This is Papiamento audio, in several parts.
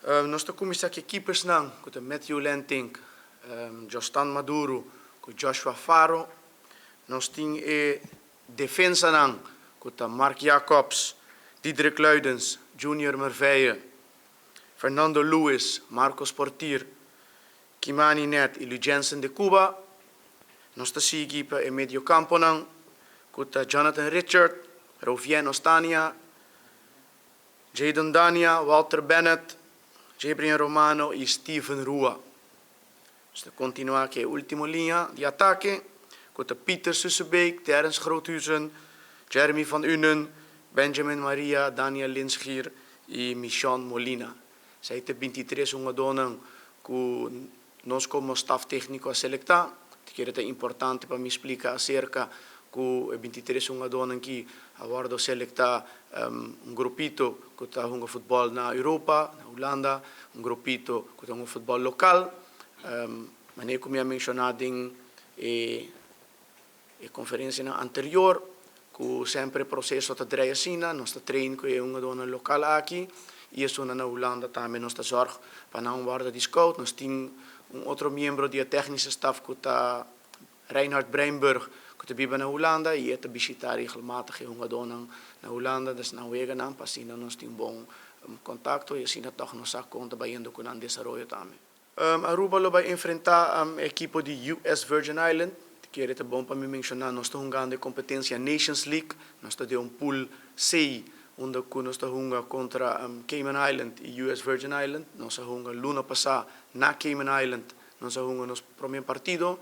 Nos ta kuminsá ku e keepersnan ku ta Matthew Lentink, Jostan Maduro ku Joshua Faro. Nos tin e defensanan ku ta Mark Jacobs, Diedrich Luidens, Junior Merveille, Fernando Lewis, Marcos Portier, Kimani Net i Lujensen de Cuba. Nos ta sigui pa e mediokamponan ku ta Jonathan Richard, Rovien Ostania, Jadon Dania, Walter Bennett, Jabrian Romano i Steven Rua. Nos ta kontinuá ku e último liña di atake ku ta Pieter Sussebeek, Terence Groothuizen, Jeremy van Unen, Benjamin Maria, Daniel Linsgier i Michon Molina. Esei ta 23 hungadónan ku nos komo staf tékniko a selektá. Ta kere ta importante pa mi splika aserka ku e 23 hungadónan ki a wòrdu selektá, un grupito ku ta hunga futbòl na Europa, na Hulanda, un grupito ku ta hunga futbòl lokal. Manera ku mi a menshoná den e konferensianan anterior ku semper e proseso ta drei asina, nos ta train ku e hungadónan lokal aki i esunnan na Hulanda tambe nos ta zòrg pa nan wòrdu di scout. Nos tin un otro miembro di e tèknische staf ku ta Reinhard Breinburg ku ta biba na Hulanda i e ta bishitá regelmatig e hungadónan na Hulanda, des nan weganan pa asina nos tin bon kontakto i asina tòg nos sa kon ta bayendo ku nan desaroyo tambe. Aruba lo bai enfrentá e ekipo di US Virgin Island. Ta kere ta bon pa mi menshoná nos ta hungando e kompetensia Nations League. Nos ta den un pool C unda ku nos ta hunga kontra Cayman Island i US Virgin Island. Nos a hunga luna pasá na Cayman Island. Nos a hunga nos promé partido.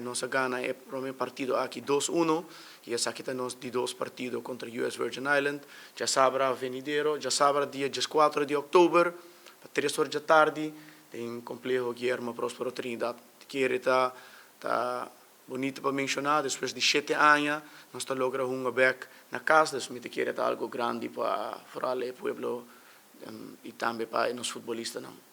Nos a gana e promé partido aki 2-1 i esaki ta nos di dos partido kontra US Virgin Island. Djasabra venidero, djasabra dia 14 di òktober pa 3 or djatardi den Kompleho Guillermo Prospero Trinidad. Kere ta bonito pa menshoná, despues di 7 aña nos ta logra hunga bèk na kas, dus mi ta kere ta algo grandi pa foral e pueblo i tambe pa nos futbolistanan.